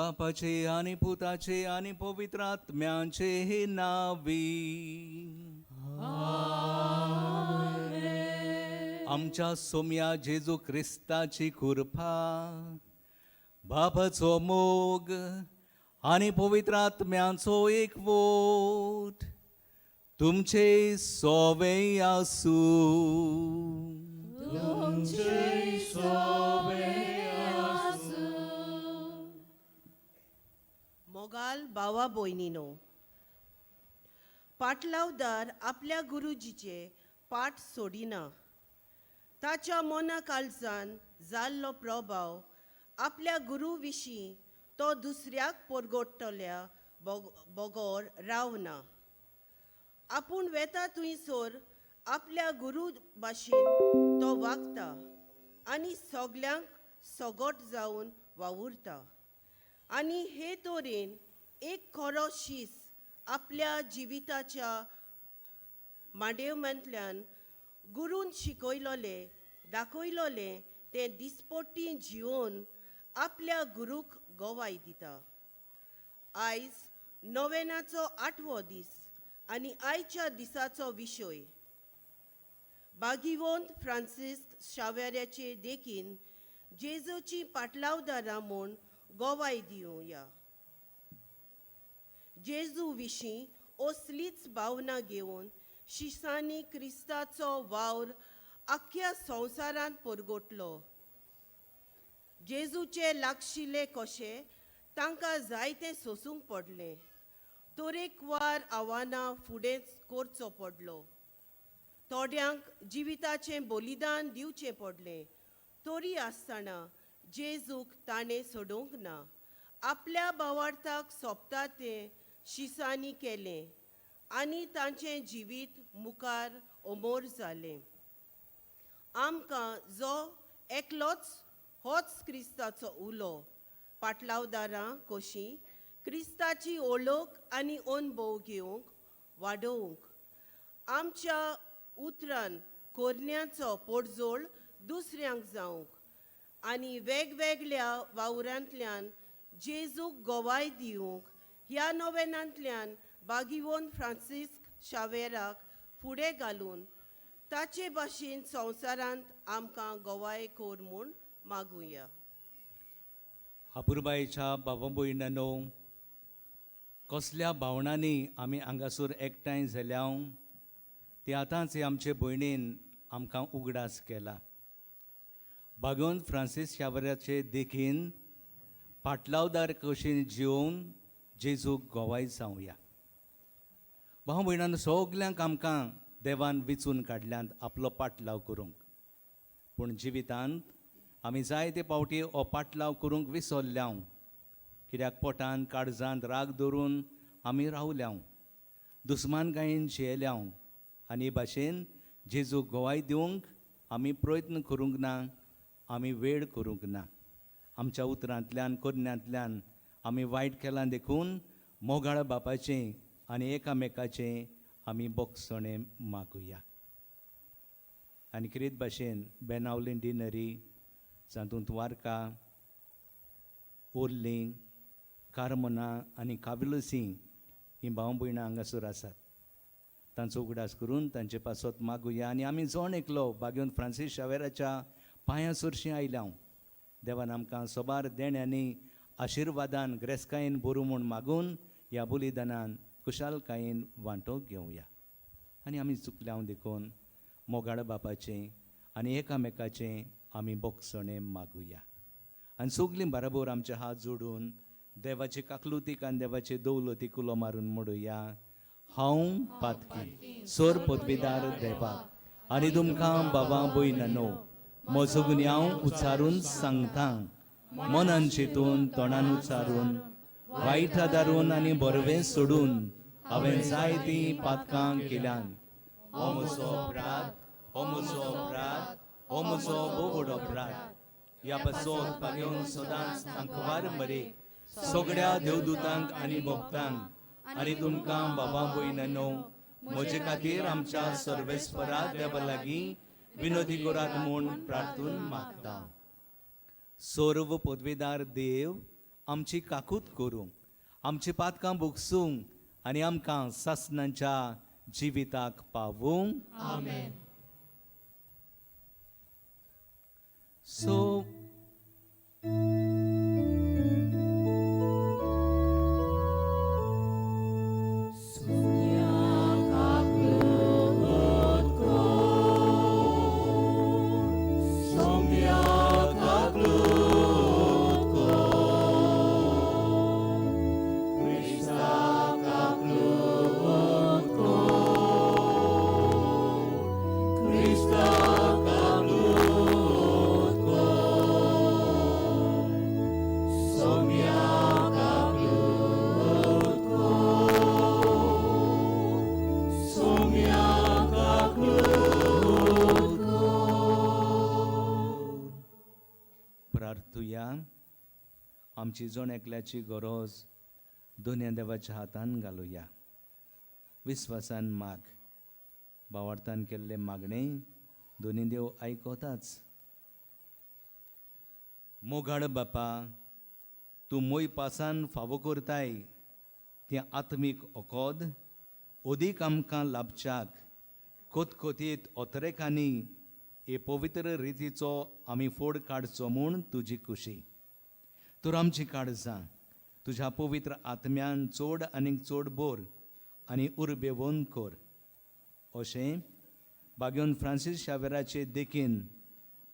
बापाचे आनी पुताचे आनी पवित्र आत्म्याचे नावी. आमच्या सोम्या जेजू क्रिस्ताची कृपा, बापाचो मोग आनी पवित्र आत्म्याचो एकवट तुमचे सोवे आसूं. मोगाल बावा भयणीनो, पाटलावदार आपल्या गुरुजीचे पाठ सोडिना. ताच्या मना काळजान जाल्लो प्रभाव आपल्या गुरू विशीं तो दुसऱ्याक परगटतल्या बगोर रावना. आपूण वेता थंयसर आपल्या गुरू भाशेन तो वागता आनी सगल्यांक सगट जावन वावुरता आनी हे तरेन एक खरो शीस आपल्या जिविताच्या मांडेवमांतल्यान गुरून शिकयलोलें दाखयलोलें तें दिसपट्टी जिवन आपल्या गुरूक गवाय दिता. आयज नोवेनाचो आठवो दीस आनी आयच्या दिसाचो विशय बागिवंत फ्रांसिस्क शावेऱ्याचे देखीन जेजूची पाटलावदारां म्हूण गवाय दिवया. जेजू विशीं असलीच भावना घेवन शिसांनी क्रिस्ताचो वावर आख्ख्या संवसारांत परगटलो. जेजूचे लागशिल्ले कशे तांकां जायतें सोसूंक पडलें, तरेकवार आव्हानां फुडें करचो पडलो, थोड्यांक जिविताचें बलिदान दिवचें पडलें. तरी आसतना जेजूक ताणें सोडूंक ना. आपल्या भावार्थाक सोंपता तें शिसांनी केलें आनी तांचें जिवीत मुखार अमोर जालें. आमकां जो एकलोच होच क्रिस्ताचो उलो पाटलावदारां कशीं क्रिस्ताची ओळख आनी अणभव घेवंक वाडोवंक, आमच्या उतरान कोरण्याचो पोडजोळ दुसऱ्यांक जावंक आनी वेगवेगळ्या वावरांतल्यान जेजूक गवाय दिवंक ह्या नोवेनांतल्यान बागिवोन फ्रांसिस्क शावेराक फुडें घालून ताचे भाशेन संवसारांत आमकां गवाय कर म्हूण मागुया. अपुरबायेच्या बाबा भयणांनो, कसल्या भावनांनी आमी हांगासर एकठांय जाल्या ती आतांच हे आमचे भयणीन आमकां उगडास केला. बागोवन फ्रांसीस शावऱ्याचे देखीन पाटलावदार कशीन जिवन जेजूक गोवाय जावया. भाव भयणान, सगल्यांक आमकां देवान विचून काडल्यांत आपलो पाटलाव करूंक, पूण जिवितांत आमी जायते फावटी हो पाटलाव करूंक विसरल्याव. कित्याक पोटान काळजांत राग धरून आमी रावल्याव, दुस्मानकायेन जियेल्याव आनी हे भाशेन जेजूक गोवाय दिवंक आमी प्रयत्न करूंक ना, आमी वेळ करूंक ना. आमच्या उतरांतल्यान करण्यांतल्यान आमी वायट केलां. देखून मोगाळ बापाचें आनी एकामेकाचें आमी बोगसणें मागुया. आनी क्रीत भाशेन बेनावली डिनरी जातूंत वारका, ओर्ली, कार्मना आनी काविलसी हीं भाव भयणां हांगासर आसात, तांचो उगडास करून तांचे पासत मागुया. आनी आमी जण एकलो बागेवन फ्रांसीस शावेराच्या पांयां सरशीं आयल्या. देवान आमकां सोबार देण्यांनी आशिर्वादान ग्रेसकायेन बरूं म्हूण मागून ह्या बलिदानान खुशालकायेन वांटो घेवया. आनी आमी चुकल्या देखून मोगाळ बापाचें आनी एकामेकाचें आमी बोगसणें मागुया. आनी सगलीं बराबर आमचे हात जोडून देवाचे काकलुतीक आनी देवाचे दौलतीक उलो मारून म्हणुया: हांव पातकी सोर पदवीदार देवाक आनी तुमकां बाबा भयणांनो म्हजो गुन्यांव उच्चारून सांगता. मनान चिंतून, तोंडान उच्चारून, वायट आदारून आनी बरवें सोडून हांवें जायतीं पातकां केल्यान. हो म्हजो अपराध, हो म्हजो अपराध, हो म्हजो भोव अपराध. ह्या पासत पागेवन सदांच आंकवार मरे, सगळ्या देवदूतांक आनी भक्तांक आनी तुमकां बाबा भयणांनो म्हजे खातीर आमच्या सर्वेस्परा देवा लागीं विनोदी करात म्हूण प्रार्थून मागता. सर्व पदवेदार देव आमची काकूत करूंक, आमची पातकां भोगसूंक आनी आमकां सासणांच्या जिविताक पावूंक. आमेन. सो प्रार्थुया. आमची जण एकल्याची गरज दोनया देवाच्या हातान घालुया. विस्वासान माग, भावार्थान केल्ले मागणे दोनी देव आयकताच. मोगाळ बापा, तूं मोय पासान फावो करताय तें आत्मीक ओकोद अदीक आमकां लाभच्याक कोतकोतीत ओतरेकांनी हे पवित्र रितीचो आमी फोड काडचो म्हूण तुजी खुशी. तर आमची काळजां तुज्या पवित्र आत्म्यान चड आनीक चड बोर आनी उर्बेवन कर. अशें बागेवन फ्रांसीस शावेराचे देखीन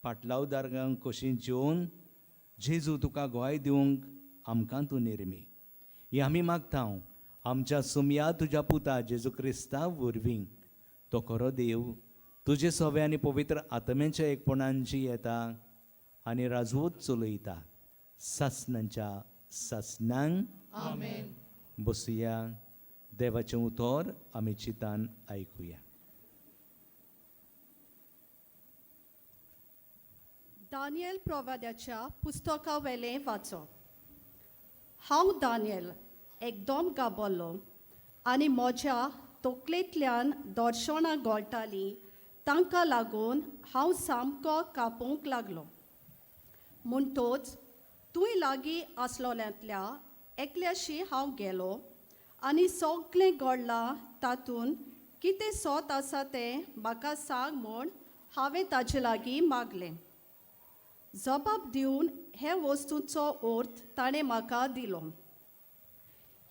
पाटलावदारांक कशी जेवन जेजू तुका गोवाय दिवंक आमकां तूं निर्मी. ही आमी मागता आमच्या सुमया तुज्या पुता जेजू क्रिस्ता वरवीं. तो खरो देव तुजे सवे आनी पवित्र आत्म्याच्या एकपणान जी येता आनी राजवत चलयता सासणांच्या सासणांक. आमेन. बसुया, देवाचें उतर आमी चिंतान आयकुया. दानियल प्रवाद्याच्या पुस्तकावेलें वाचप. हांव दानियल एकदम गाबल्लो आनी म्हज्या तकलेंतल्यान दर्शनां गळटालीं, तांकां लागून हांव सामको कापूंक लागलो. म्हणटोच तूंय लागीं आसलोल्यांतल्या एकल्याशी हांव गेलो आनी सगळें घडलां तातूंत कितें सोत आसा तें म्हाका सांग म्हूण हांवें ताजे लागीं मागलें. जबाब दिवन हे वस्तूचो अर्थ ताणें म्हाका दिलो.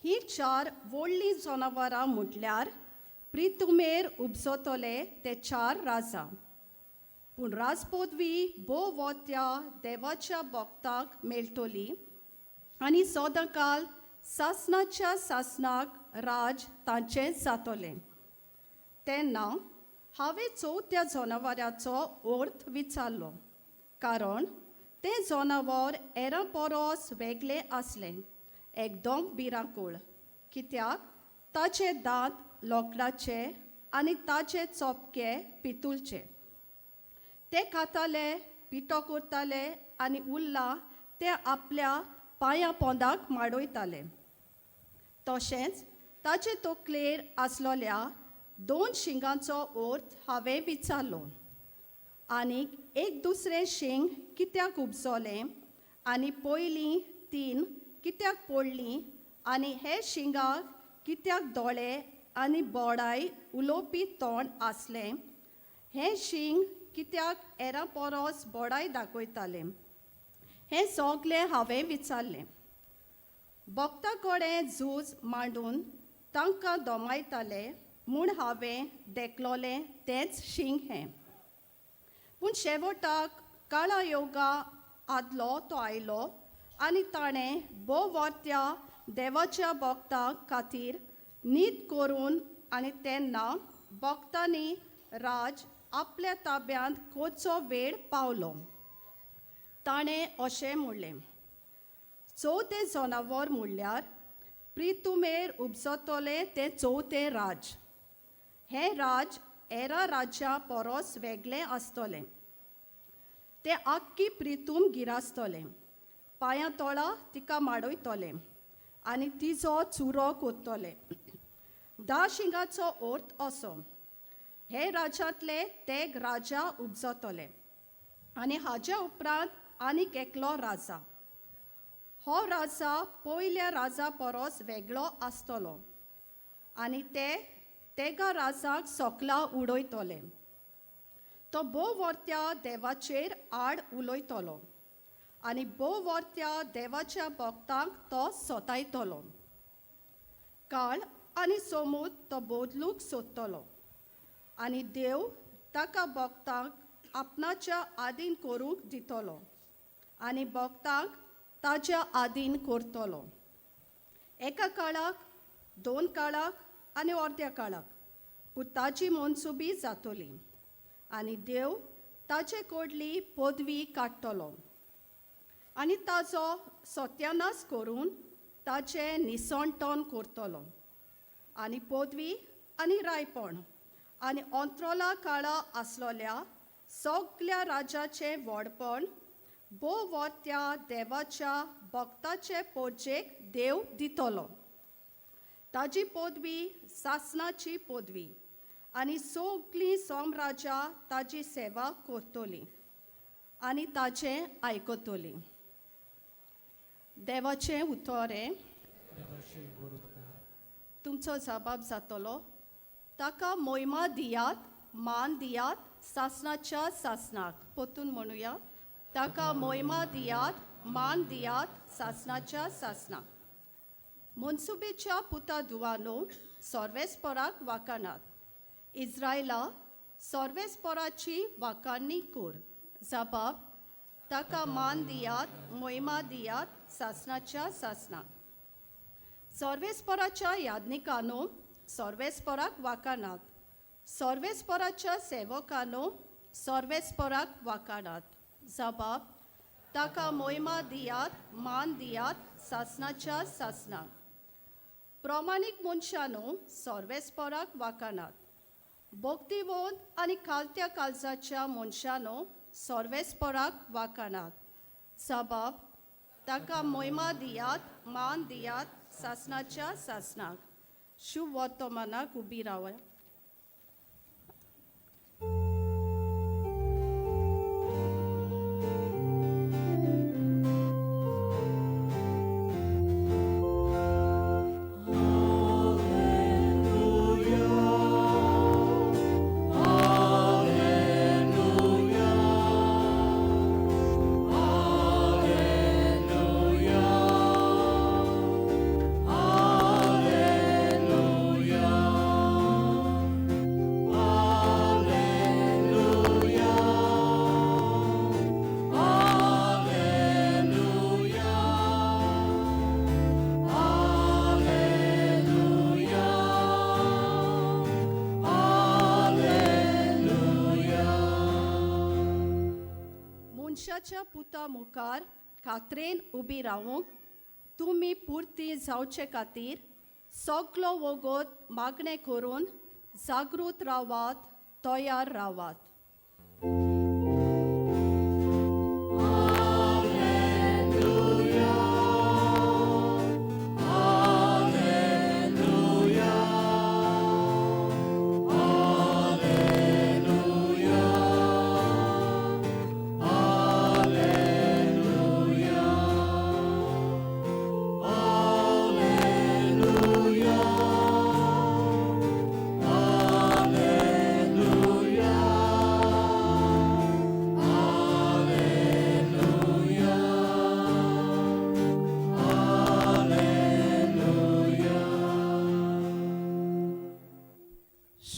हीं चार व्हडलीं जनावरां म्हटल्यार प्रितुमेर उपजतले ते चार राजा, पूण राजपदवी भोव वत्या देवाच्या भक्ताक मेळटली आनी सदांकाल सासणाच्या सासणाक राज तांचें जातलें. तेन्ना हांवें चवथ्या जनावराचो अर्थ विचारलो, कारण तें जनावर हेरां परस वेगळें आसलें, एकदम भिरांकूळ, कित्याक ताचे दांत लोकडाचे आनी ताचे चोपके पितुलचे. ते खाताले, पिठो करताले आनी उरलां ते आपल्या पांयां पोंदाक माडयताले. तशेंच ताचे तकलेर आसलोल्या दोन शिंगांचो अर्थ हांवें विचारलो, आनीक एक दुसरें शिंग कित्याक उपजलें आनी पयलीं तीन कित्याक पडलीं आनी हे शिंगाक कित्याक दोळे आनी बोडाय उलोवपी तोंड आसलें, हें शिंग कित्याक हेरां परस बोडाय दाखयतालें, हें सगलें हांवें विचारलें. भक्ता कडेन झूज मांडून तांकां दोमायताले म्हूण हांवें देखलोलें तेंच शिंग हें. पूण शेवटाक काळा योगा आदलो तो आयलो आनी ताणें भोव वर्त्या देवाच्या भक्तां खातीर नीत करून आनी तेन्ना भक्तांनी राज आपल्या ताब्यांत करचो वेळ पावलो. ताणें अशें म्हणलें, चवथें जनावर म्हणल्यार प्रितुमेर उपजतलें तें चवथें राज. हें राज हेरां राज्यां परस वेगळें आसतलें. तें आख्खी प्रितूम गिरासतलें, पांयां तोळा तिका माडयतलें आनी तिजो चुरो कोत्तलें. धा शिंगाचो अर्थ असो, हे राज्यांतले तेग राजा उपजतले आनी हाज्या उपरांत आनीक एकलो राजा. हो राजा पयल्या राजा परस वेगळो आसतलो आनी ते तेगा राजाक सोकला उडयतले. तो भोव वर्त्या देवाचेर आड उलयतलो आनी भोव वर्त्या देवाच्या भक्तांक तो सोतायतलो. काळ आनी सोमूद तो बदलूंक सोदतलो आनी देव ताका भक्तांक आपणाच्या आदीन करूंक दितलो आनी भक्तांक ताच्या आदीन करतलो. एका काळाक, दोन काळाक आनी अर्द्या काळाक पूण ताजी मनसुबी जातली आनी देव ताचे कडली पदवी काडटलो आनी ताजो सत्यानाश करून ताचें निसणटण करतलो आनी पदवी आनी रायपण आनी अंत्रोला काळा आसलोल्या सगल्या राजाचें व्हडपण भोव त्या देवाच्या भक्ताचे पोजेक देव दितलो. ताजी पदवी सासणाची पदवी आनी सगलीं सोमराजा ताजी सेवा करतली आनी ताचें आयकतली. देवाचें उतर हें. तुमचो जबाब जातलो. ताका मोहिमा दियात, मान दियात सासणाच्या सासणाक. परतून म्हणुया, ताका मोहिमा दियात, मान दियात सासणाच्या सासणाक. मनसुबेच्या पुता दुवानो, सर्वेस्पराक वाकानात. इस्रायला, सर्वेस्पराची वाकाणी कर. जबाब, ताका मान दियात, मोहिमा दियात सासणाच्या सासणाक. सर्वेस्पराच्या याज्ञिकानो, सर्वेस्पराक वाकानात. सर्वेस्पराच्या सेवकानो, सर्वेस्पराक वाकानात. जबाब, ताका मोहिमा दियात, मान दियात सासणाच्या सासणाक. प्रमाणीक मनशानो, सर्वेस्पराक वाकानात. भक्तिवंत आनी कालत्या काळजाच्या मनशानो, सर्वेस्पराक वाकानात. जबाब, ताका मोहिमा दियात, मान दियात सासणाच्या सासणाक. शुभ वर्तमानाक उबी रावया. मनशाच्या पुता मुखार खात्रेन उबी रावूंक तुमी पुरती जावचे खातीर सगलो वगत मागणें करून जागृत रावात, तयार रावात.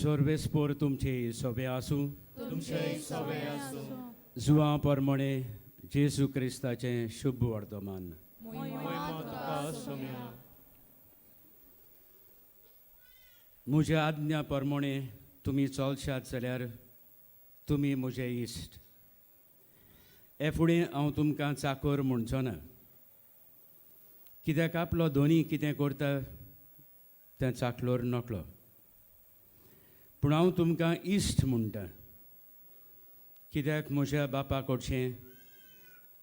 सर्वेस्पोर तुमचे सोबे आसूं. जुवां परमणे जेजू क्रिस्ताचें शुभ वर्तमान. म्हज्या आज्ञा परमणे तुमी चलशात जाल्यार तुमी म्हजे इश्ट. हे फुडें हांव तुमकां चाकोर म्हणचो ना, कित्याक आपलो धनी कितें करता तें चाकलोर नकळो. पूण हांव तुमकां इश्ट म्हणटा, कित्याक म्हज्या बापा कडचें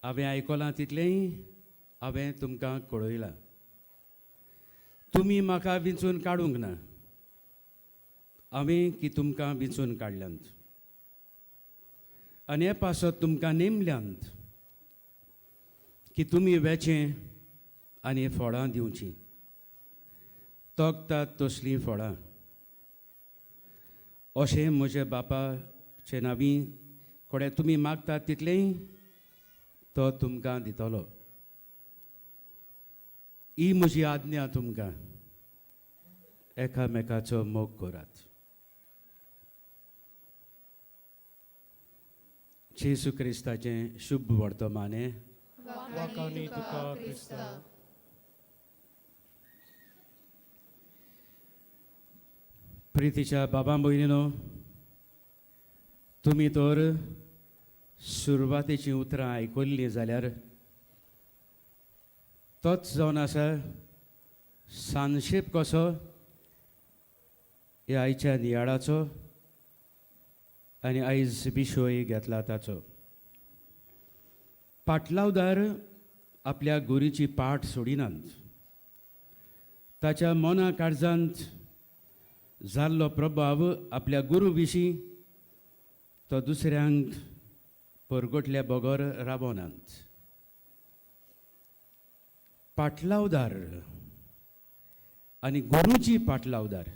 हांवें आयकलां तितलेंय हांवें तुमकां कळयलां. तुमी म्हाका विंचून काडूंक ना, हांवें की तुमकां विंचून काडल्यांत आनी हे पासत तुमकां नेमल्यांत की तुमी वेचें. आनी फळां दिवचीं, तोखतात तसलीं फळां. अशें म्हज्या बापाचे नांवी कोणे तुमी मागतात तितलेंय तो तुमकां दितलो. ही म्हजी आज्ञा तुमकां, एकामेकाचो मोग करात. जेजू क्रिस्ताचें शुभ वर्तमाने. वाखाणी तुका क्रिस्ता. प्रितीच्या बाबा भयणीनो, तुमी तर सुरवातेचीं उतरां आयकल्लीं जाल्यार तोच जावन आसा सानशेप कसो ह्या आयच्या नियाळाचो आनी आयज विशय घेतला ताचो. पाटलावदार आपल्या गोरीची पाट सोडिनात. ताच्या मना काळजांत जाल्लो प्रभाव आपल्या गुरू विशीं तो दुसऱ्यांक परगटल्या बगर रावनात. पाटलावदार आनी गुरूची पाटलावदार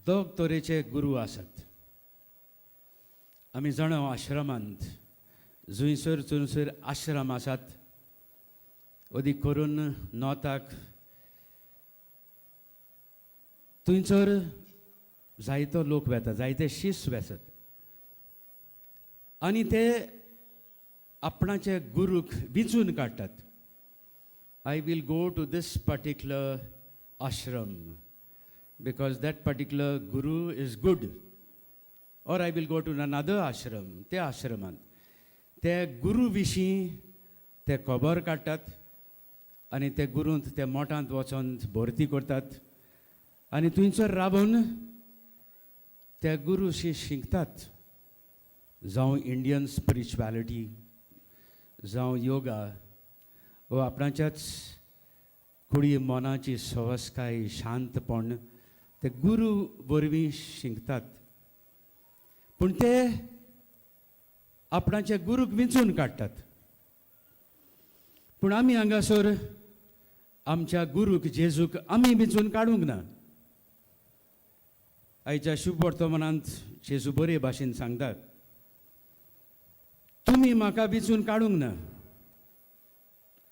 दोग तरेचे गुरू आसात. आमी जाणा आश्रमांत जुंयसर चुंयसर आश्रम आसात, अदीक करून नॉर्थाक, थंयसर जायतो लोक वेता, जायते शिस वेतात आनी ते आपणाचे गुरूक विंचून काडटात. I will go to this particular ashram because that particular guru is good, or I will go to another ashram. त्या आश्रमांत ते गुरू विशीं ते खबर काडटात आनी ते गुरूंत ते मोठांत वचोन भरती करतात आनी थंयसर रावून त्या गुरूशी शिकतात, जावं इंडियन स्पिरिच्युएलिटी, जावं योगा, व आपणाच्याच कुडी मनाची सवसकाय, शांतपण ते गुरू वरवीं शिकतात. पूण ते आपणाच्या गुरूक विंचून काडटात. पूण आमी हांगासर आमच्या गुरूक जेजूक आमी विंचून काडूंक ना. आयच्या शुभ वर्तमानांत जेजू बरे भाशेन सांगतात, तुमी म्हाका विंचून काडूंक ना,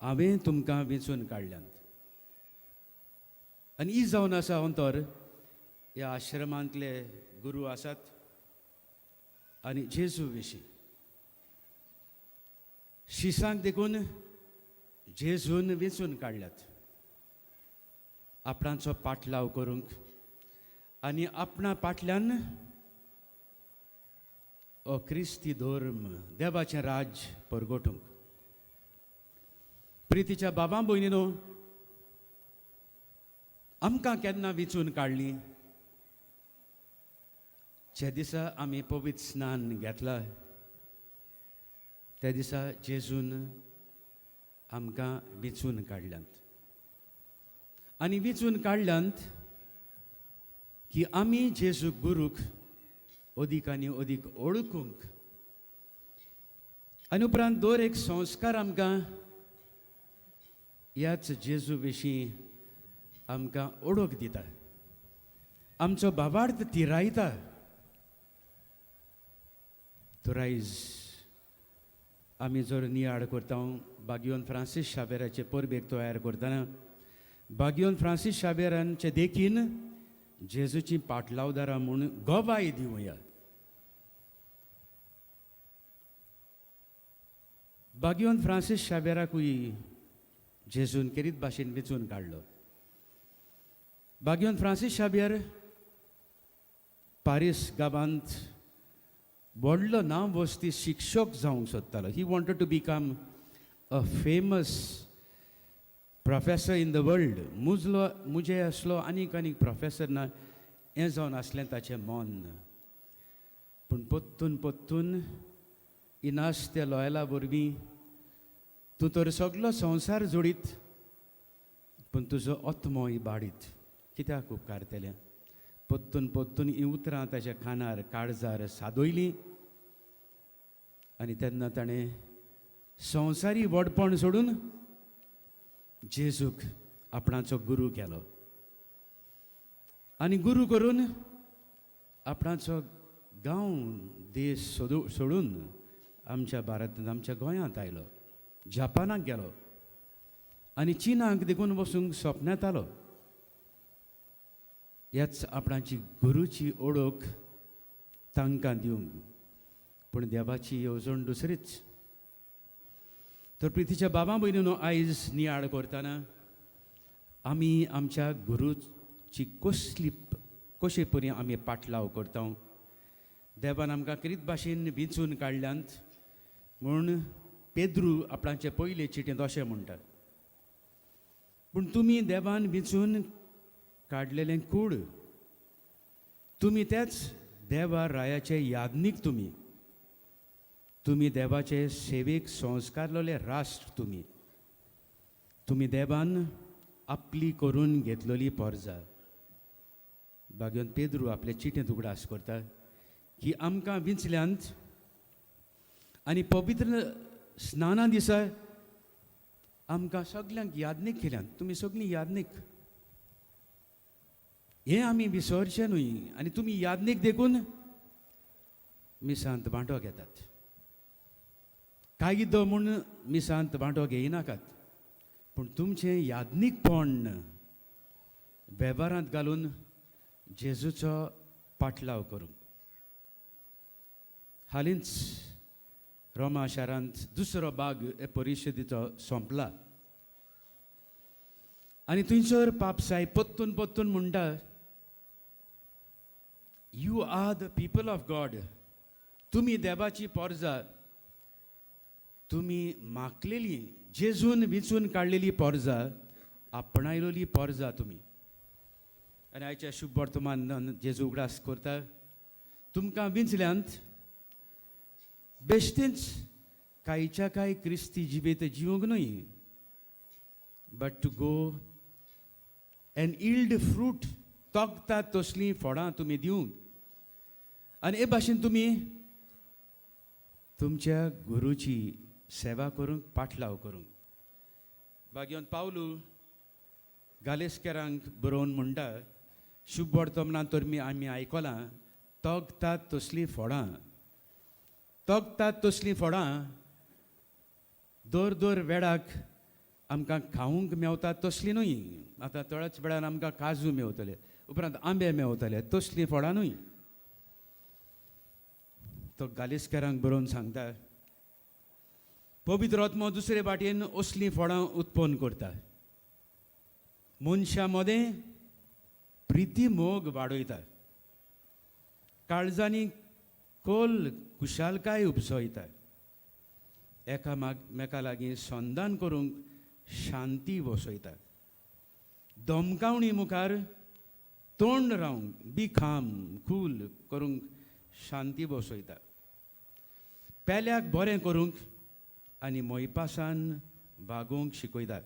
हांवें तुमकां विंचून काडल्यात. आनी ही जावन आसा अंतर ह्या आश्रमांतले गुरू आसात आनी जेजू विशीं शिसांक देखून जेजून विंचून काडल्यात आपणाचो पाटलाव करूंक आनी आपणा पाटल्यान हो क्रिस्ती धर्म, देवाचें राज्य परगटूंक. प्रितीच्या बाबा भयणीनो, आमकां केन्ना विंचून काडली? ज्या दिसा आमी पवित्र स्नान घेतला त्या दिसा जेजून आमकां विंचून काडल्यात. आनी विंचून काडल्यात की आमी जेजू गुरूक अदीक आनी अदीक ओळखूंक. आनी उपरांत दर एक संस्कार आमकां ह्याच जेजू विशीं आमकां ओळख दिता, आमचो भावार्थ तिरायता. तर आयज आमी जर नियाळ करता बागियोन फ्रांसीस शाबेराचे परबेक तयार करतना, बागियोन फ्रांसीस शाबेरांचे देखीन जेजूची पाटलावदारां म्हूण गवाय दिवया. बागियोन फ्रांसीस शाबेराकूय जेजून केरीत भाशेन वेंचून काडलो. बागियोन फ्रांसीस शाबेर पारीस गांवांत व्हडलो नांव वस्ती शिक्षक जावंक सोदतालो. He wanted to become a famous professor in the world. मुजलो मुजे असलो आनीक आनीक प्रोफेसर ना हें जावन आसलें ताचें मन. पूण पोत्तून पोत्तून इनास त्या लोयला वरवीं तूं तर सगलो संवसार जोडीत पूण तुजो आत्मो इबाडीत कित्याक उपकारतलें. पोत्तून पोत्तून हीं उतरां ताच्या कानार काळजार सादयलीं आनी तेन्ना ताणें संवसारी व्हडपण सोडून जेजूक आपणाचो गुरू केलो आनी गुरू करून आपणाचो गांव देश सोडून आमच्या भारतांत, आमच्या गोंयांत आयलो, जपानाक गेलो आनी चिनाक देखून वचूंक सपनांत आलो. ह्याच आपणाची गुरूची ओळख तांकां दिवंक. पूण देवाची येवजण दुसरीच. तर प्रितीच्या बाबा भयणीनो, आयज नियाळ करतना आमी आमच्या गुरूची कसली कशे परी आमी पाटलाव करता. देवान आमकां करीत भाशेन विंचून काडल्यांत म्हूण पेद्रू आपणाचे पयले चिटयेंत अशें म्हणटात, पूण तुमी देवान विंचून काडलेलें कूड, तुमी त्याच देवा रायाचे यादनीक, तुमी तुमी देवाचे सेवेक संस्कारलेले राष्ट्र, तुमी तुमी देवान आपली करून घेतलेली पोरजा. भाग्योन पेद्रू आपले चिटयेंत उगडास करता की आमकां विंचल्यांत आनी पवित्र स्नाना दिसा आमकां सगल्यांक यादनीक केल्यात. तुमी सगळीं यादनीक, हें आमी विसरचें न्हय. आनी तुमी यादनीक देखून मिसांत वांटो घेतात. कायदो म्हूण मिसांत वांटो घेयनाकात, पूण तुमचें यादनीकपण वेव्हारांत घालून जेजूचो पाटलाव करूंक. हालींच रोमा शारांत दुसरो भाग हे परिशदेचो सोंपला आनी थंयसर पापसाय पत्तून पत्तून म्हणटा, "You are the people of God." तुमी देवाची पोरजा, तुमी माकलेली, जेजून विंचून काडलेली पोरजा, आपणायलोली पोरजा तुमी. आनी आयच्या शुभ वर्तमान जेजू उगडास करता, तुमकां विंचल्यांत बेश्टेंच कांयच्या कांय क्रिस्ती जिबेत जिवंक न्हय, but to go and yield fruit. तोगतात तसलीं फळां तुमी दिवंक आनी हे भाशेन तुमी तुमच्या गुरूची सेवा करूंक, पाटलाव करूंक. भाग्यवंत पावलू गालेस्करांक बरोवन म्हणटा, शुभ वर्तमानान तर आमी आयकलां, तोगतात तसलीं फळां, तोगतात तसलीं फळां दर दर वेळाक आमकां खावंक मेवता तसलीं न्हय. आतां थोड्याच वेळान आमकां काजू मेवतले, उपरांत आंबे मेवतले, तसलीं फळां न्हय. तो गालिस्करांक बरोवन सांगता, पवित्र आत्मो दुसरे वाटेन असलीं फळां उत्पन्न करता, मनशां मदें प्रिती मोग वाडयता, काळजांनी खोल खुशालकाय उपसयता, एकामेका लागीं संदान करूंक शांती वसयता, धमकावणी मुखार तोंड रावंक बी खाम कूल करूंक शांती बसयता, पेल्याक बरें करूंक आनी मोयपासान वागोवंक शिकयता.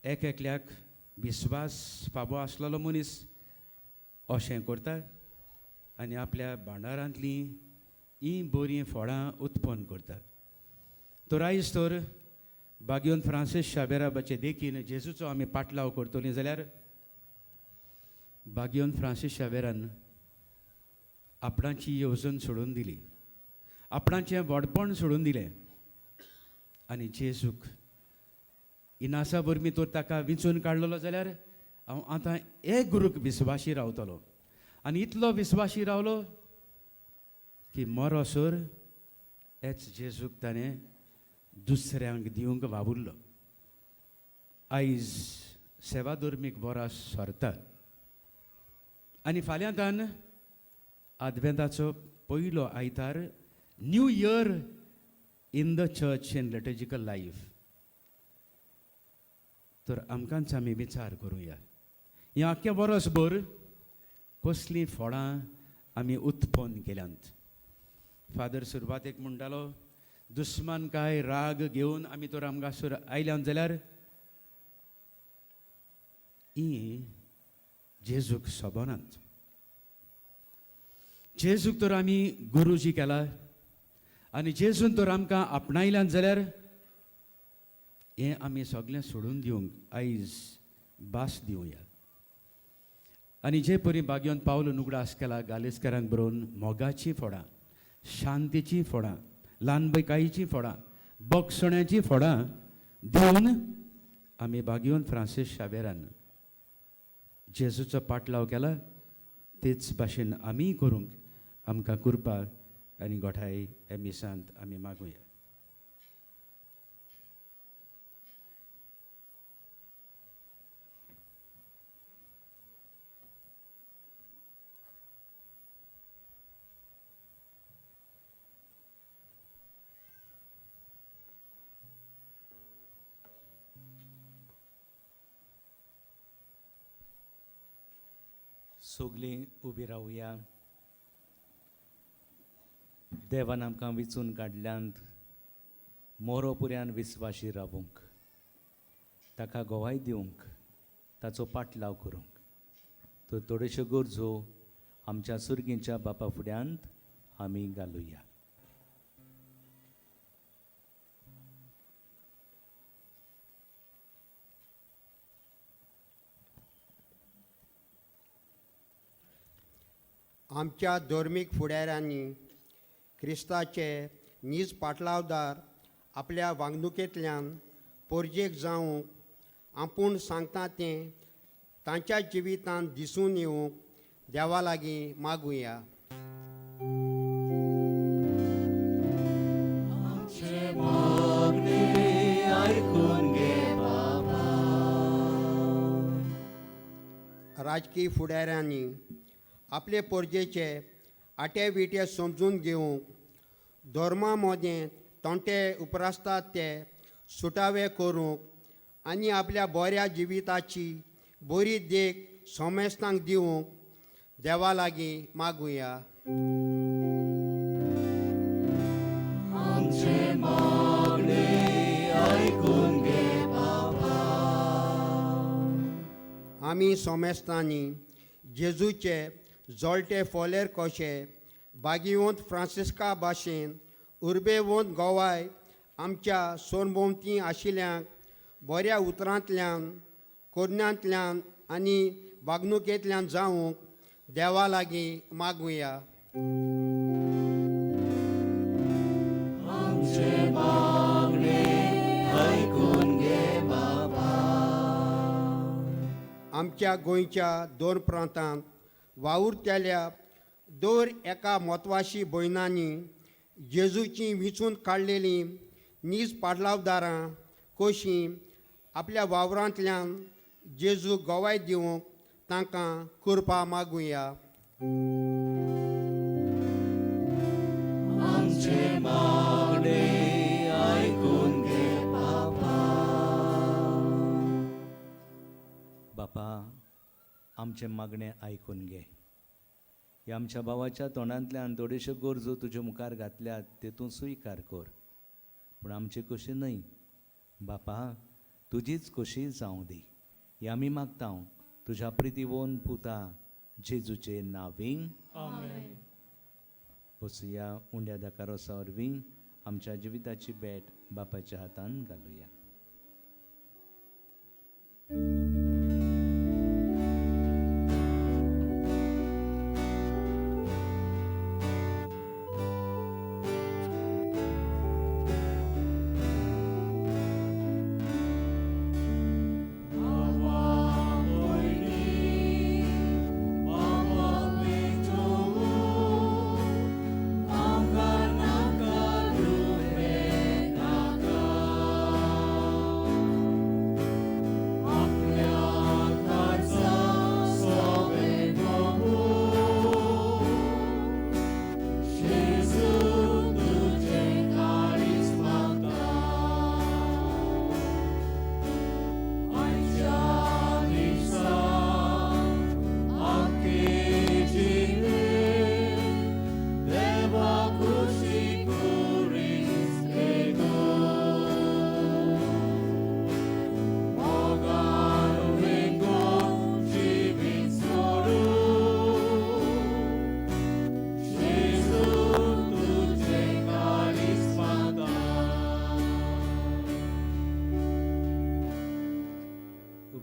एक एकल्याक विस्वास फावो आसलेलो मनीस अशें करता आनी आपल्या भांडारांतलीं हीं बरीं फळां उत्पन्न करता. तर आयज तर भाग्यवंत फ्रांसीस शाबेराबाचे देखीन जेजूचो आमी पाटलाव करतलीं जाल्यार भाग्यवंत फ्रांसीस शावेरान आपणाची येवजण सोडून दिली, आपणाचें व्हडपण सोडून दिलें आनी जेजूक इनासा वरवीं तर ताका विंचून काडलेलो जाल्यार हांव आतां एक गुरूक विस्वाशी रावतलो. आनी इतलो विस्वाशी रावलो की मरोसर हेच जेजूक ताणें दुसऱ्यांक दिवंक वावुरलो. आयज सेवा धर्मीक बरो सरता आनी फाल्यांतान आदवेंताचो पयलो आयतार, new year in the church and liturgical life. तर आमकांच आमी विचार करुया, ह्या आख्ख्या वर्सभर कसलीं फळां आमी उत्पन्न केल्यांत. फादर सुरवातेक म्हणटालो, दुस्मान काय राग घेवन आमी तर आमकां आयल्यान जाल्यार ही जेजूक सोबनात. जेजूक तर आमी गुरुजी केला. आनी जेजून तर आमकां आपणायल्यान जाल्यार हें आमी सगळें सोडून दिवंक आयज भास दिवया. आनी जे परी बागयोन पावल उगडास केला गालेस्करांक बरोवन मोगाचीं फोडां, शांतीचीं फोडां, ल्हानबकायेचीं फोडां, बक्षण्याचीं फोडां दिवन आमी बागयोन फ्रांसीस शावेरान जेजूचो पाटलाव केला तेच भाशेन आमीय करूंक आमकां कृपा आनी गोठाय ह्या मिसांत आमी मागुया. सगलीं उबी रावया. देवान आमकां विचून काडल्यांत मोरोपुऱ्यान विस्वाशी रावूंक, ताका गोवाय दिवंक, ताचो पाटलाव करूंक. तर थोड्योश्यो गरजो आमच्या सुर्गींच्या बापा फुड्यांत आमी घालुया. आमच्या धर्मीक फुडाऱ्यांनी क्रिस्ताचे नीज पाटलावदार आपल्या वागणुकेंतल्यान पोरजेक जावंक आपूण सांगता तें तांच्या जिवितांत दिसून येवंक देवा लागीं मागुया. राजकीय फुडाऱ्यांनी आपले पोरजेचे आटे विटे समजून घेवंक धर्मा मदें तोंटे उपरासतात ते सुटावे करूंक आनी आपल्या बऱ्या जिविताची बरी देख समेस्तांक दिवंक देवा लागीं मागुया. आमी सोमेस्तांनी जेजूचे जळटे फोलेर कशे बागिवंत फ्रांसिस्का भाशेन उर्बेवंत गोवाय आमच्या सोनभोंवती आशिल्ल्यांक बऱ्या उतरांतल्यान कोरण्यांतल्यान आनी वागणुकेंतल्यान जावंक देवा लागीं मागुया. आमच्या गोंयच्या दोन प्रांतांत वावुरतल्या दर एका म्हत्वाशी भयणांनी जेजूची विंचून काडलेलीं नीज पाडलावदारां कशीं आपल्या वावरांतल्यान जेजू गोवाय दिवंक तांकां कृपा मागुया. बापा, आमचें मागणें आयकून घे. ह्या आमच्या भावाच्या तोंडांतल्यान थोड्योश्यो गरजो तुज्या मुखार घातल्यात ते तूं स्विकार कर, पूण आमची कशी न्हय बापा, तुजीच खोशी जावं दी. ही आमी मागता तुज्या प्रितीवोन पुता जेजूचे नांवीं. बसुया. उंड्या दाकारोसा वरवीं आमच्या जिविताची भेट बापाच्या हातान घालुया.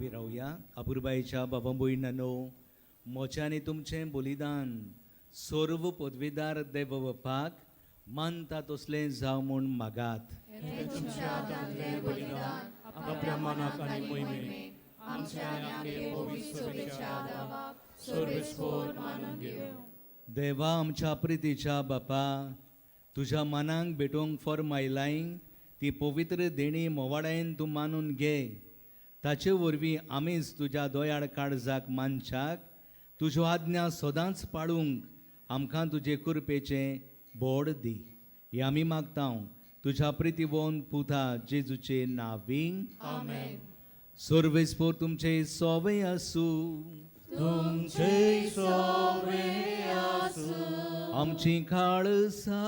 उबी रावया. अपुरबायेच्या बाबा भयणांनो, म्हजें आनी तुमचें बलिदान सर्व पदवीदार देव बापाक मानता तसलें जावं म्हूण मागात. आपल्या मनाक आनी मोहिमेक आमच्या आनी पवित्र सभेच्या आदावाक सर्वेस्पोर मानून घेवं. देवा आमच्या प्रितीच्या बापा, तुज्या मनाक भेटोवंक फर्मायलाय ती पवित्र देणी मोवाडायन तूं मानून घे. ताचे वरवीं आमीच तुज्या दोयाळ काळजाक मानशाक तुज्यो आज्ञा सदांच पाळूंक आमकां तुजे कृपेचें बोड दी. हें आमी मागता तुज्या प्रितीवोन पुता जेजूचे नावीं. आमेन. सर्वेस्पोर तुमचे सोवे आसूं. तुमचे सोवे आसूं. आमची काळसा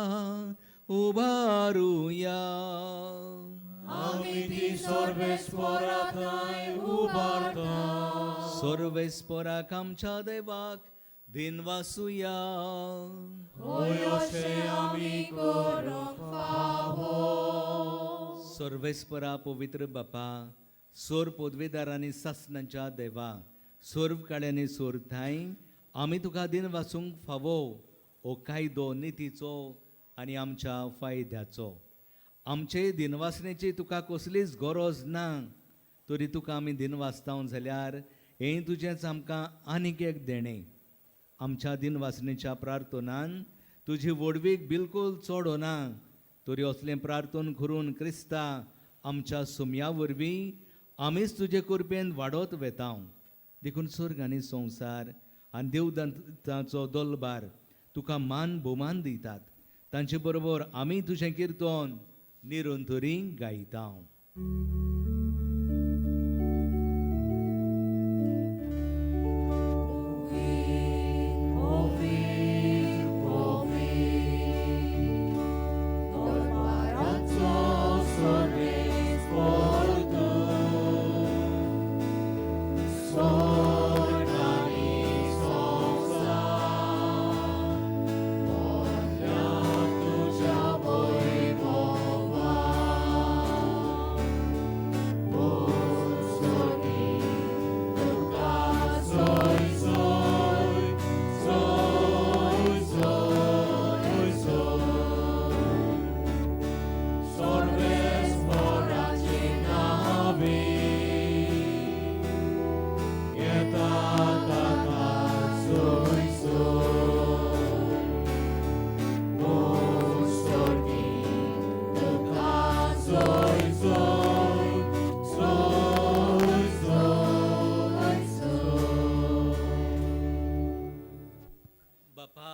उबारुया. आमी ती सर्वेस्पोरा थंय उबारता. सर्वेस्पोराक आमच्या देवाक दिनवासुया. होय अशें आमी करूंक फावो. सर्वेस्परा पवित्र बापा, सोर पदवेदार आनी सासणाच्या देवा, सर्व काळ्यांनी सोर थांय आमी तुका दिनवासूंक फावो हो कायदो नितीचो आनी आमच्या फायद्याचो. आमचे दिनवासनेची तुका कसलीच गरज ना, तरी तुका आमी दिनवासता जाल्यार हें तुजेंच आमकां आनीक एक देणें. आमच्या दिनवासनेच्या प्रार्थनान तुजी व्हडवीक बिलकूल चडना, तरी असलें प्रार्थन करून क्रिस्ता आमच्या सुमया वरवीं आमीच तुजे कृपेन वाडत वेता. देखून स्वर्ग आनी संवसार आनी देवदंताचो दोलबार तुका मान भोवमान दितात. तांचे बरोबर आमी तुजें किर्तन निरंतरी गायता. बापा,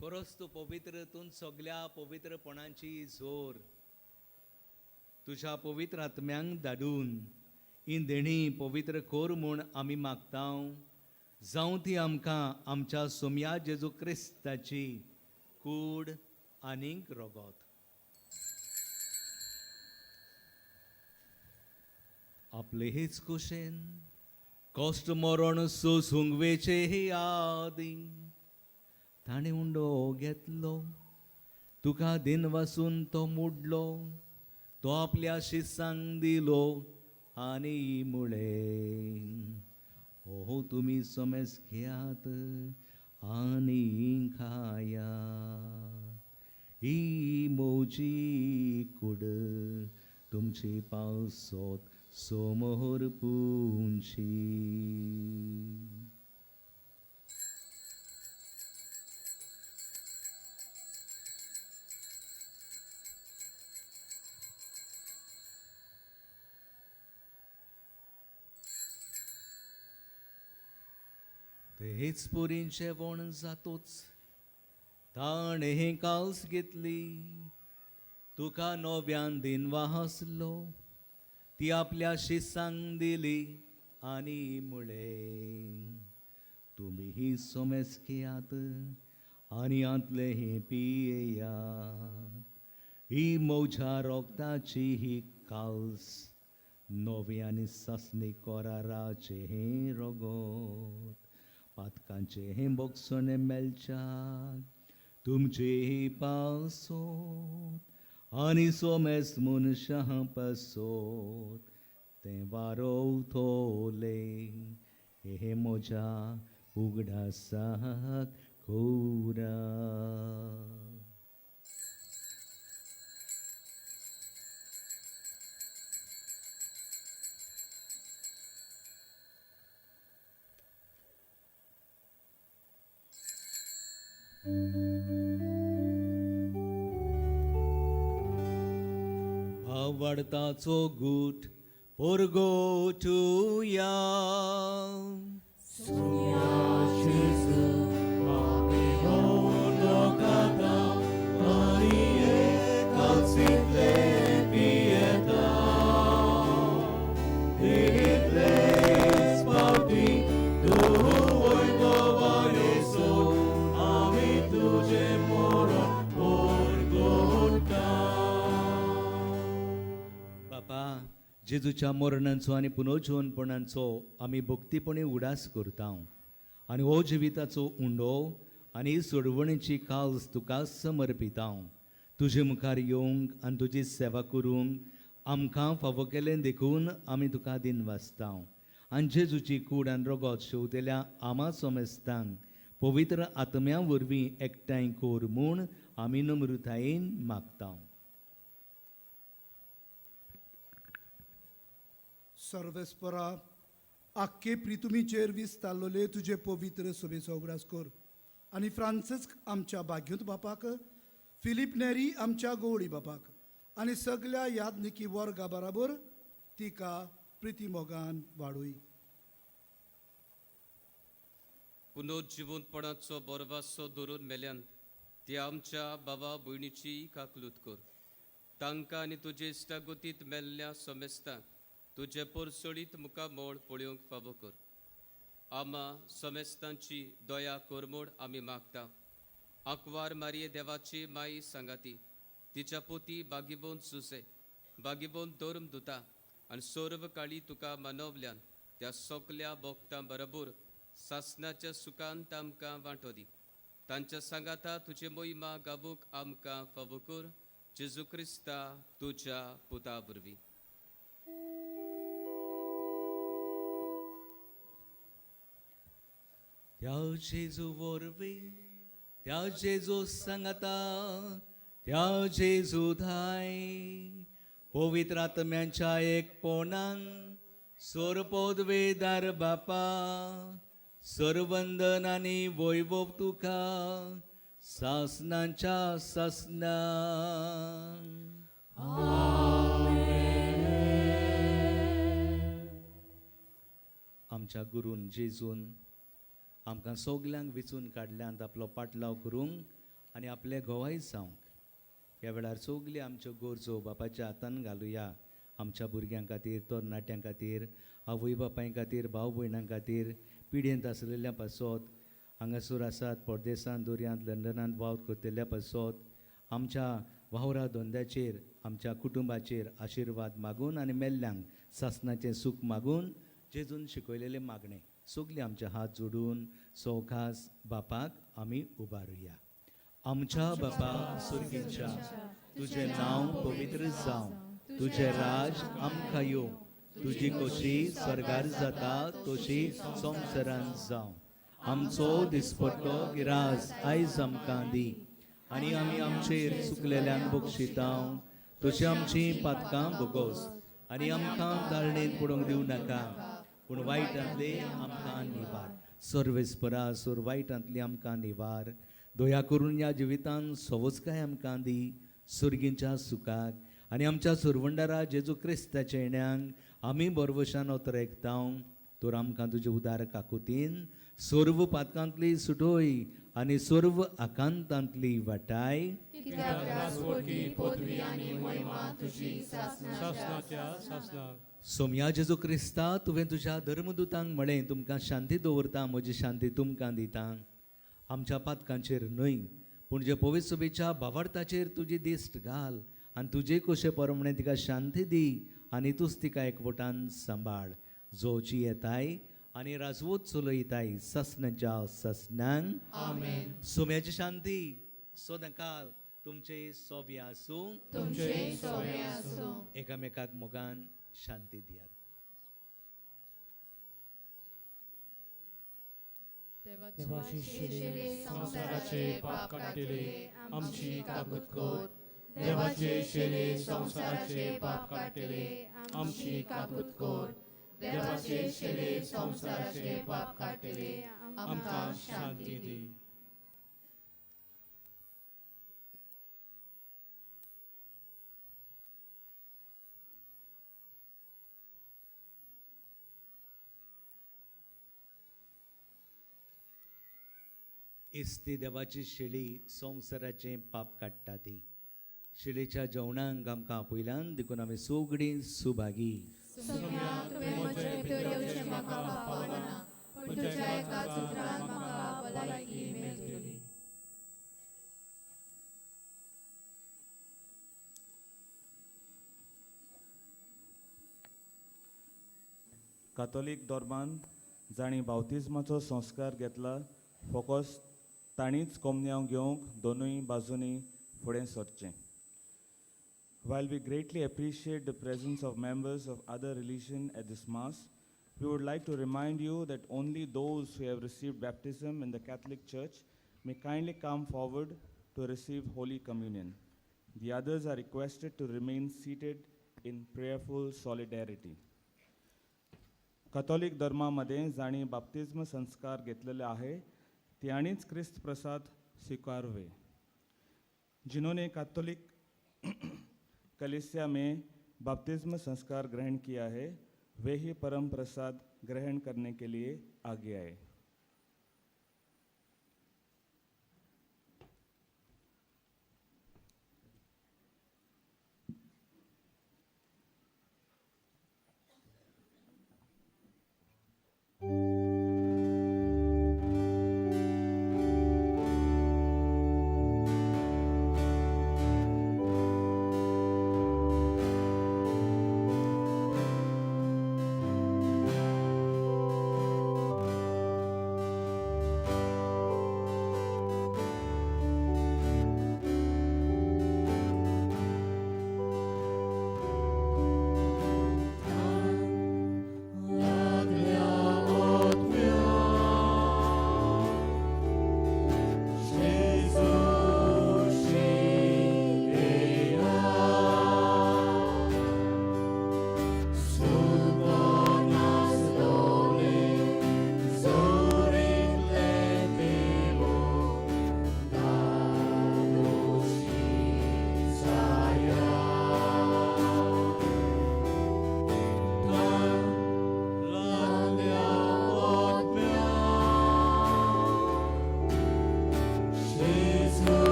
खरोच तूं पवित्र, तूं सगल्या पवित्रपणाची जोर. तुज्या पवित्र आत्म्यांक धाडून ही देणी पवित्र कोर म्हूण आमी मागता. जावं ती आमकां आमच्या सोमया जेजू क्रिस्ताची कूड आनीक रगत. आपले हेच कुशेन कश्ट मरण सोसूंक वेचे आदी ताणें उंडो घेतलो, तुका दिनवासून तो मुडलो, तो आपल्या शिसांक दिलो आनी मुळे, हो तुमी समेस घेयात आनी खायात, ही म्हजी कूड तुमची पावसोत सोमोर पुंची. तेच पुरीन जेवण जातोच ताणें काल्स घेतली, तुका नव्यान दिनवासलो, ती आपल्या शिसांक दिली आनी मुळे, तुमी ही सोमेस घेयात आनी आंतले हें पियेयात, ही म्हज्या रोगताची ही काल्स नवी आनी सासणी कोराराचें हें रगत, पातकांचें हें बोगसणें मेळच्याक तुमचे पासोत आनी सोमेस मनशां पासोत तें वारोवतलें. हे म्हज्या उगडासाक कोरा. भावार्थाचो गूट पोरगोटुया. बापा, जेजूच्या मरणांचो आनी पुनर्जीवनपणाचो आमी भक्तीपणी उडास करता आनी हो जिविताचो उंडो आनी सोडवणेची काल्स तुका समर्पिता. तुजे मुखार येवंक आनी तुजी सेवा करूंक आमकां फावो केलें देखून आमी तुका दिनवासता. आनी जेजूची कूड आनी रगत शेवतेल्या आमा सोमेस्तांक पवित्र आत्म्या वरवीं एकठांय कर म्हूण आमी नम्रतायेन मागता. सर्वेस्परा, आख्खे प्रितुमीचेर विस्तारलोले तुजे पवित्र सभेचो उगडास कर आनी फ्रांसिस्क आमच्या भाग्योत बापाक, फिलीप नेरी आमच्या गवळी बापाक आनी सगल्या यादनिकी वर्गा बराबर तिका प्रिती मोगान वाडोय. पुनर्जिवंतपणाचो बोरवासो धरून मेल्यान ती आमच्या बाबा भयणीची काकलूत कर. तांकां आनी तुजे इश्टागतींत मेल्ल्या समेस्तांक तुजे पोरसोळीत मुखामोळ पळोवंक फावो कर. आमा समेस्तांची दया कर म्हूण आमी मागता. आंकवार मारये देवाची माई सांगाती तिच्या पोती बागीबोन सुसे बागीबोन धर्म दुता आनी सर्व काळी तुका मानवल्यान त्या सगल्या भोक्तां बरोबर सासणाच्या सुखान तांकां वांटो दी. तांच्या सांगाता तुजे मोहिमा गावूंक आमकां फावो कर. जेजू क्रिस्ता तुज्या पुता वरवीं. त्या जेजू वरवीं, त्या जेजू सांगता, त्या जेजू धाय पवित्र आत्म्यांच्या एकपणान सोरपोदवेदार बापा, सरवंदन आनी वैभव तुका सासनाच्या सासना. आमच्या गुरून जेजून आमकां सगल्यांक विचून काडल्यांत आपलो पाटलाव करूंक आनी आपले गोवाय जावंक. ह्या वेळार सगली आमच्यो गरजो बापाच्या हातान घालुया. आमच्या भुरग्यां खातीर, तरणाट्यां खातीर, आवय बापाय खातीर, भाव भयणां खातीर, पिड्येंत आसलेल्या पासत, हांगासर आसात परदेसांत, दर्यांत, लंडनांत वावर करतल्या पासत, आमच्या वावरा धंद्याचेर, आमच्या कुटुंबाचेर आशिर्वाद मागून आनी मेल्ल्यांक सासणाचें सूख मागून जेजून शिकयलेलें मागणें सगलीं आमचे हात जोडून सवकास बापाक आमी उबारुया. आमच्या बापा सुर्गीच्या, तुजें नांव पवित्र जावं, तुजें राज आमकां येवं, तुजी खोशी स्वर्गार जाता तशी संवसारांत जावं. आमचो दिसपट्टो गिरास आयज आमकां दी आनी आमी आमचेर चुकलेल्यांक बक्षिता तशी आमची पातकां भोगोस आनी आमकां ताळणेंत पडोवंक दिवं नाका, पूण वायटांतले आमकां निवार. सर्वेस्परा सोर वायटांतली आमकां निवार. दया करून ह्या जिवितान सवजकाय आमकां दी सुर्गींच्या सुखाक आनी आमच्या सुरवंडारा जेजू क्रिस्ताच्या येण्यांक आमी बरवशान ओतरेकता. तर आमकां तुजे उदार काकुतीन सर्व पातकांतली सुटोय आनी सर्व आकांतांतली वाटाय. सासणाच्या सासणाक. सोमया जेजू क्रिस्ता, तुवें तुज्या धर्मदुतांक म्हळें, तुमकां शांती दवरता, म्हजी शांती तुमकां दिता. आमच्या पातकांचेर न्हय पूण जे पवित्र सभेच्या भावार्थाचेर तुजी दिश्ट घाल आनी तुजे कशे प्रमाणे तिका शांती दी आनी तूंच तिका एकवटान सांबाळ, जो जियेताय आनी राजवत चलयताय सासणाच्या सासणांक. सोम्याची शांती सदांकाल तुमचे सोबी आसूं. एकामेकाक मोगान शांती दियात. देवाचे शेले संवसाराचे पाप काडटले आमची काकूत कर. देवाचे शेले संवसाराचे पाप काडटले आमची काकूत कर. देवाचे शेले संवसाराचे पाप काडटले आमकां शांती दी. इस्ती देवाची शेळी संवसाराचें पाप काडटा ती शेळीच्या जेवणाक आमकां आपयल्यान देखून आमी सगळीं सुभागी. सोम्या, तुवें म्हजे भितर येवचें म्हाका पावना, पूण तुज्या एकाच उतरान म्हाका भलायकी मेळटली. कातोलीक धर्मान जांणी बावतिज्माचो संस्कार घेतला फोकोस तांणीच कोमन्यांव घेवंक दोनूय बाजूंनी फुडें सरचें. While we greatly appreciate the presence of members of other religion at this Mass, we would like to remind you that only those who have received baptism in the Catholic Church may kindly come forward to receive Holy Communion. The others are requested to remain seated in prayerful solidarity. Catholic धर्मामध्ये जांणी बाप्तिज्म संस्कार घेतलेले आहे त्यांनीच क्रिस्त प्रसाद स्वीकारवे. जिन्होंने Catholic कलिसिया में बपतिस्म संस्कार ग्रहण किया है वे ही परम प्रसाद ग्रहण करने के लिए आगे आए.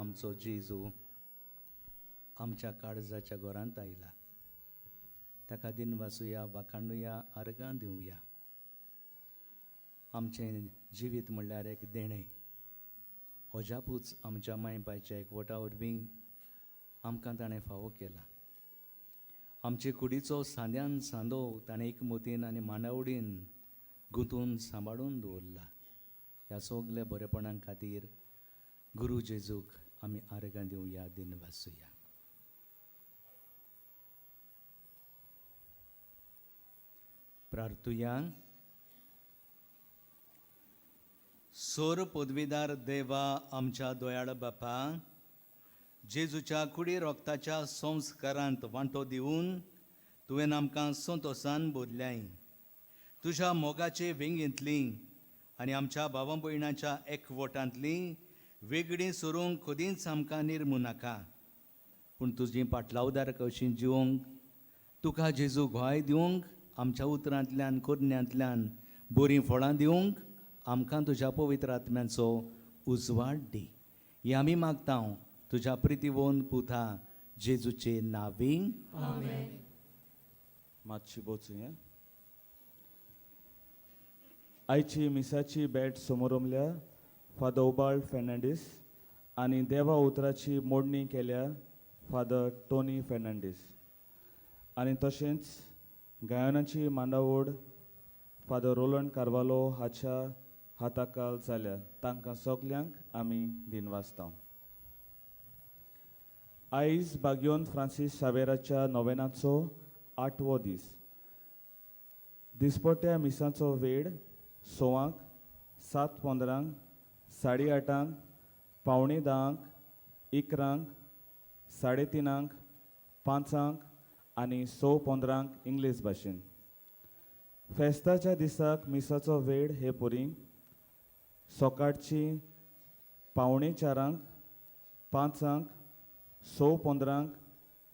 आमचो जेजू आमच्या काळजाच्या घरांत आयला. ताका दिनवासुया, वाखाणुया, आर्गां दिवया. आमचें जिवीत म्हणल्यार एक देणें. अजापूच आमच्या माय बापायच्या एकवटा वरवीं आमकां ताणें फावो केला. आमचे कुडीचो सांद्यान सांदो ताणें एकमतीन आनी मांडावडीन गुंतून सांबाळून दवरला. ह्या सगल्या बरेपणा खातीर गुरू जेजूक आमी आर्गां दिवया, दिनवासुया. प्रार्थुया. सोर पदवीदार देवा, आमच्या दोयाळ बापा, जेजूच्या कुडी रोगताच्या संस्कारांत वांटो दिवन तुवें आमकां संतोसान बदल्याय. तुज्या मोगाचे वेंगेंतली आनी आमच्या भावा भयणाच्या एकवटांतली वेगळी सरूंक कदींच आमकां निर्मू नाका, पूण तुजी पाटलावदार कशी जिवंक तुका जेजू गोवाय दिवंक, आमच्या उतरांतल्यान करण्यांतल्यान बरीं फळां दिवंक आमकां तुज्या पवित्र आत्म्याचो उजवाड दी. ही आमी मागता तुज्या प्रितीवोन पुता जेजूचे नावी. मातशी बोचुया. आयची मिसाची भेट समोरमल्या फादर उबाल्ड फेर्नांडीस आनी देवा उतराची मोडणी केल्या फादर टोनी फेर्नांडीस आनी तशेंच गायनाची मांडावड फादर रोलंड कार्वालो हाच्या हाताकाल जाल्या. तांकां सगल्यांक आमी दिनवासता. आयज बाग्योन फ्रांसीस शावेराच्या नोवेनाचो आठवो दीस. दिसपट्ट्या मिसाचो वेळ 6, 7:15, 8:30, 9:45, 11, 3:30, 5 आनी 6:15 इंग्लीश भाशेन. फेस्ताच्या दिसाक मिसाचो वेळ हे परी सकाळची 3:45, 5, 6:15,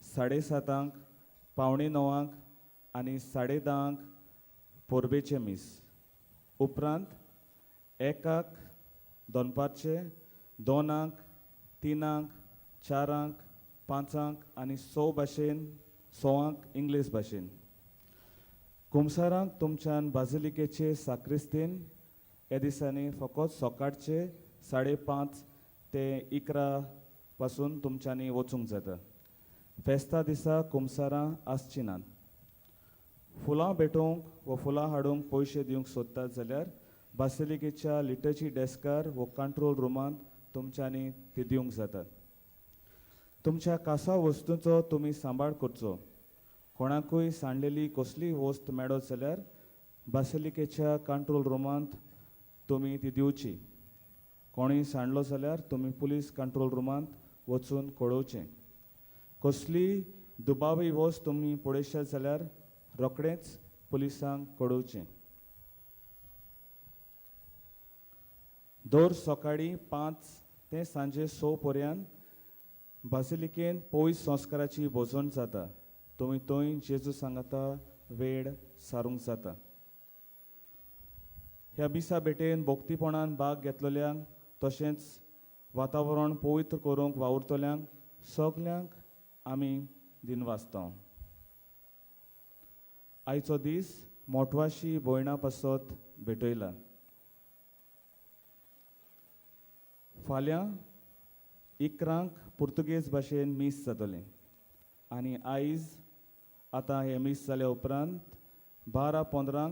7:30, 8:45 आनी 10:30 परबेचें मीस. उपरांत 1 दनपारचे, 2, 3, 4, 5 आनी 6 भाशेन 6 इंग्लीश भाशेन. कुमसारांक तुमच्यान बाजिलिकेचे साक्रिस्तीन ह्या दिसांनी फकत सकाळचे 5:30 ते 11 पासून तुमच्यांनी वचूंक जाता. फेस्ता दिसा कुमसारां आसची नात. फुलां भेटोवंक वा फुलां हाडूंक पयशे दिवंक सोदतात जाल्यार बासिलिकेच्या लिटर्जी डेस्कार वा कंट्रोल रुमांत तुमच्यांनी ती दिवंक जातात. तुमच्या खासा वस्तूंचो तुमी सांबाळ करचो. कोणाकूय सांडलेली कसलीय वस्त मेळत जाल्यार बासिलिकेच्या कंट्रोल रुमांत तुमी ती दिवची. कोणूय सांडलो जाल्यार तुमी पुलीस कंट्रोल रुमांत वचून कळोवचें. कसलीय दुबावी वस्त तुमी पळयशात जाल्यार रोखडेंच पुलिसांक कळोवचें. दर सकाळीं 5 ते सांजे 6 पर्यंत बासिलिकेंत पयस संस्काराची भोजन जाता. तुमी थंय जेजू सांगाता वेळ सारूंक जाता. ह्या मिसा भेटेन भक्तीपणान भाग घेतलेल्यांक तशेंच वातावरण पवित्र करूंक वावुरतल्यांक सगल्यांक आमी दिनवासता. आयचो दीस मोटवाशी भयणा पासत भेटयला. फाल्यां 11 पुर्तुगेज भाशेन मीस जातलें आनी आयज आतां हें मीस जाल्या उपरांत 12:15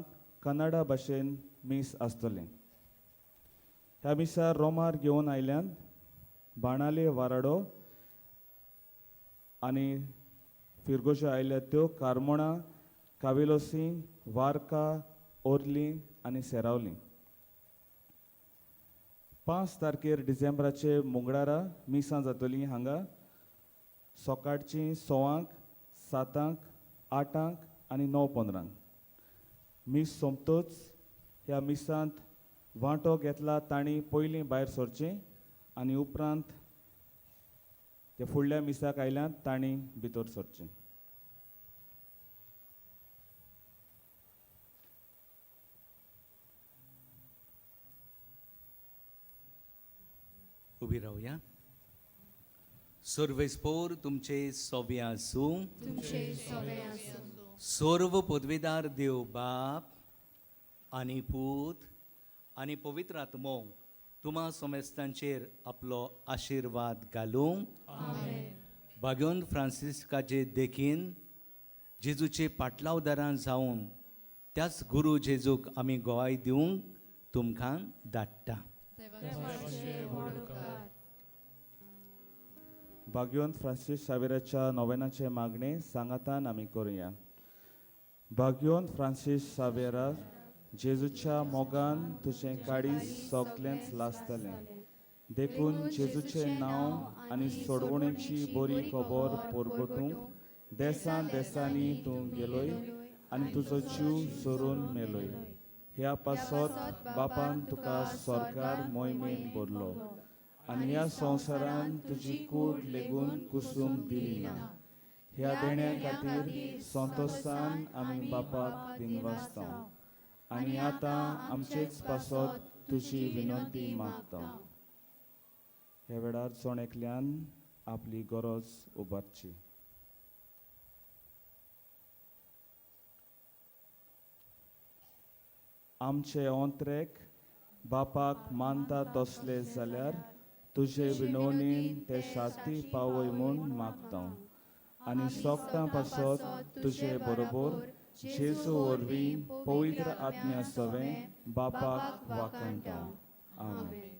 कन्नडा भाशेन मीस आसतलें. ह्या मिसार रोमार घेवन आयल्यान बाणाले वाराडो आनी फिरगोज्यो आयल्यात त्यो कार्मोणा, काविलोसी, वारका, ओर्ली आनी सेरावली. 5 तारखेर डिसेंबराचे मंगळारा मिसां जातलीं हांगा सकाळचीं 6, 7, 8 आनी 9:15. मीस सोंपतच ह्या मिसांत वांटो घेतला तांणी पयलीं भायर सरचें आनी उपरांत ते फुडल्या मिसाक आयल्यात तांणी भितर सरचें. उबी रावया. सर्वेस्पोर तुमचे सोबे आसूं. तुमचे सोबे आसूं. सर्व पदवीदार देव बाप आनी पूत आनी पवित्र आत्मो तुमा सोमेस्तांचेर आपलो आशिर्वाद घालूं. भाग्योन फ्रांसिस्काचे देखीन जेजूचे पाटलावदारां जावन त्याच गुरू जेजूक आमी गोवाय दिवंक तुमकां धाडटा. भाग्योन फ्रांसीस शावेराच्या नोवेनाचे मागणे सांगातान आमी करुया. भाग्योन फ्रांसीस शावेरा, जेजूच्या मोगान तुजें काळीज सगलेंच लासतलें, देखून जेजूचें नांव आनी सोडवणेची बरी खबर परगटूंक देसान देसांनी तूं गेलोय आनी तुजो जीव सोरून मेलोय. ह्या पासत बापान तुका सरकार मोहिमेन भरलो आनी ह्या संवसारान तुजी कूड लेगून कुसूंक दिली ना. ह्या देण्या खातीर संतोसान आमी बापाक दिनवासता आनी आतां आमचेच पासत तुजी विनंती मागता. ह्या वेळार जण एकल्यान आपली गरज उबारची. आमचे ओंत्रेक बापाक मानता तसले जाल्यार तुजे विनवणीन ते शांती पावय म्हूण मागता आनी सोगटां पासत तुजे बरोबर जेजू वरवीं पवित्र आत्म्या सवें बापाक वाखाणटा. आमेन.